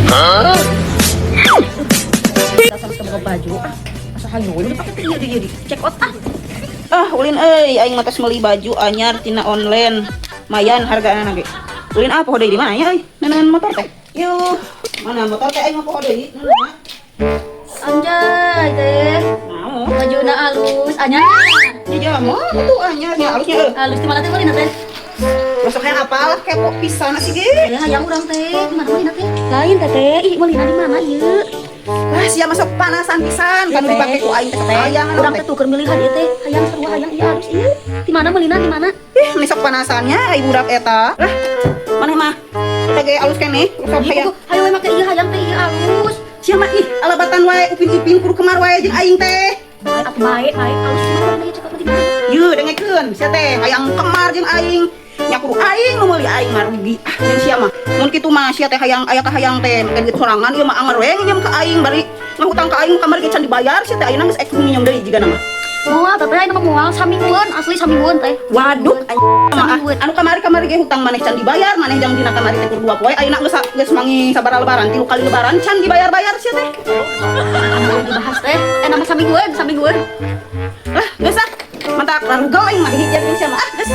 Dasar teu boga baju ah. Asa hayu we dipake teh ieu ieu di check out ah. Ah, ulin euy, aing mah tos meuli baju anyar tina online. Mayan hargana ge. Ulin, ah, poho deui di mana ya euy? Neuneunan motor teh. Yuh, mana motor teh, aing mah poho deui. Neuneunan. Anjay teh. Naon? Bajuna alus anyar. Ya jamu tuh anyarnya alusnya euy. Alus di mana teh meulina teh? Besok hayang apal, kepo pisan sih ge. Ya hayang urang teh, di mana meulina teh? Lain teteh, ih, meulina di mana ieu? Lah, sia masuk panasan pisan kan dipake ku aing teh hayang Urang teh tuker milihan ieu teh. Hayang sarua hayang ieu alus ieu. Di mana meulina, di mana? Ih, meni sok panasannya ai budak eta. Lah, maneh mah teh ge alus keneh, sok hayang. Hayu we make ieu, hayang teh ieu alus. Sia mah ih, alabatan wae Upin Ipin, kudu kemar wae jeung aing teh. Bae atuh, bae, bae alus di mana ieu, cekap di mana? Yeuh, dengekeun, sia teh hayang kemar jeung aing. Nya kudu aing nu meuli, aing mah rugi. Ah, jeung sia mah. Mun kitu mah sia teh hayang aya kahayang teh make duit sorangan, ieu mah anger we nginjem ka aing, bari ngahutang ka aing kamari ge can dibayar sia teh, ayeuna geus ek nginjem deui jigana mah. Moal teteh, ayeuna mah moal saminggueun, asli saminggueun teh. Waduh, anjing mah ah. Saminggueun. Anu kamari-kamari ge hutang maneh can dibayar, maneh jang dina kamari teh kur 2 poe, ayeuna geus geus mangi sabaraha lebaran, tilu kali lebaran can dibayar-bayar sia teh. Anu dibahas teh, eh, nama saminggueun, saminggueun. Lah, geus ah. Mantak rarugel aing mah hiji jeung sia mah. Ah, geus.